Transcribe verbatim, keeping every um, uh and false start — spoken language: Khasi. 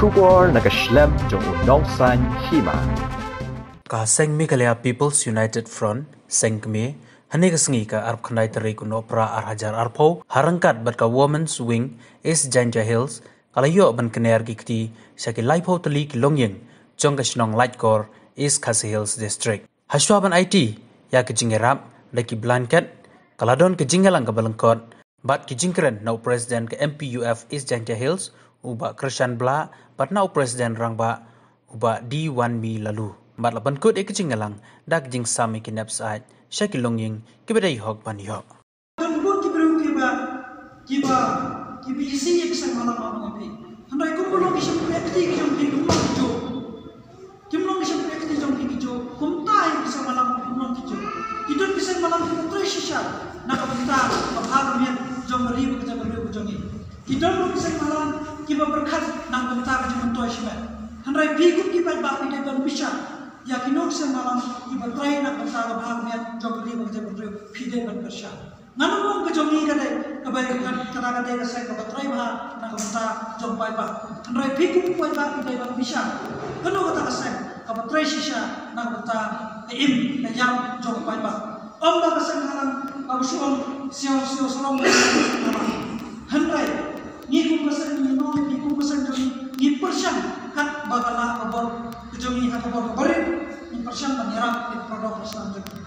Khubor na ka shlem jong u nongsan hima. Ka seng Meghalaya People's United Front, seng kmie, hynne ka sngi ka arphew khyndai tarik u Nohprah ar hajar arphew, ha ryngkat bad ka Women's Wing East Jaintia Hills, ka la ïoh ban kner ki kti sha ki laiphew tylli ki longïing jong ka shnong Laitkor, East Khasi Hills District. Hashwa ban aiti ïa ka jingïarap da ki blanket, ka la don ka jingïalang kaba lyngkot bad ki jingkren na u President ka M P U F East Jaintia Hills, u Bah Krishan Blah, bad na u President Rangbah, u Bah D Wanmi Laloo. Bad la pynkut ïa ka jingïalang da ka jingsam ïa ki nep syaid sha ki longïing kiba dei hok ban ïoh. Don bun ki briew kiba, kiba, kiba isih ïa ki seng malam ma nga phi. Hynrei kumba long ki shympriahkti ki jong phi, kumba ki jong. Kim long ki shympriahkti jong phi ki jong, kumta hi ki seng malam kim long ki jong. Ki don ki seng malam kiba trei shisha na ka bynta ka bha ka miat jong ka ri bad ka jaitbynriew ka jong ngi. Ki don ruh ki seng malam kiba pyrkhat na ka bynta ka jingmyntoi shimet. Hynrei phi kum ki paidbah phi dei ban bishar ïa kino ki seng malam kiba trei na ka bynta ka bha ka miat jong ka ri bad ka jaitbynriew, phi dei ban pyrshang. Ngan ong ka jong ngi ka dei, kaba, kata ka dei ka seng kaba trei bha na ka bynta jong paidbah. Hynrei phi kum paidbah phi dei ban bishar kano kata ka seng kaba trei shisha na ka bynta ka im ka ïam jong paidbah. Ym ba ka seng halang kaba shu ong siaw siaw sarong. Hynrei ngi kum ka seng, ngi ong ngi kum ka seng jong ngi, ngi pyrshang kat ba ka la ka bor ka jong ngi ha ka bor ka barit, ngi pyrshang ban ïarap ïa ka prodor ka seng jong ngi.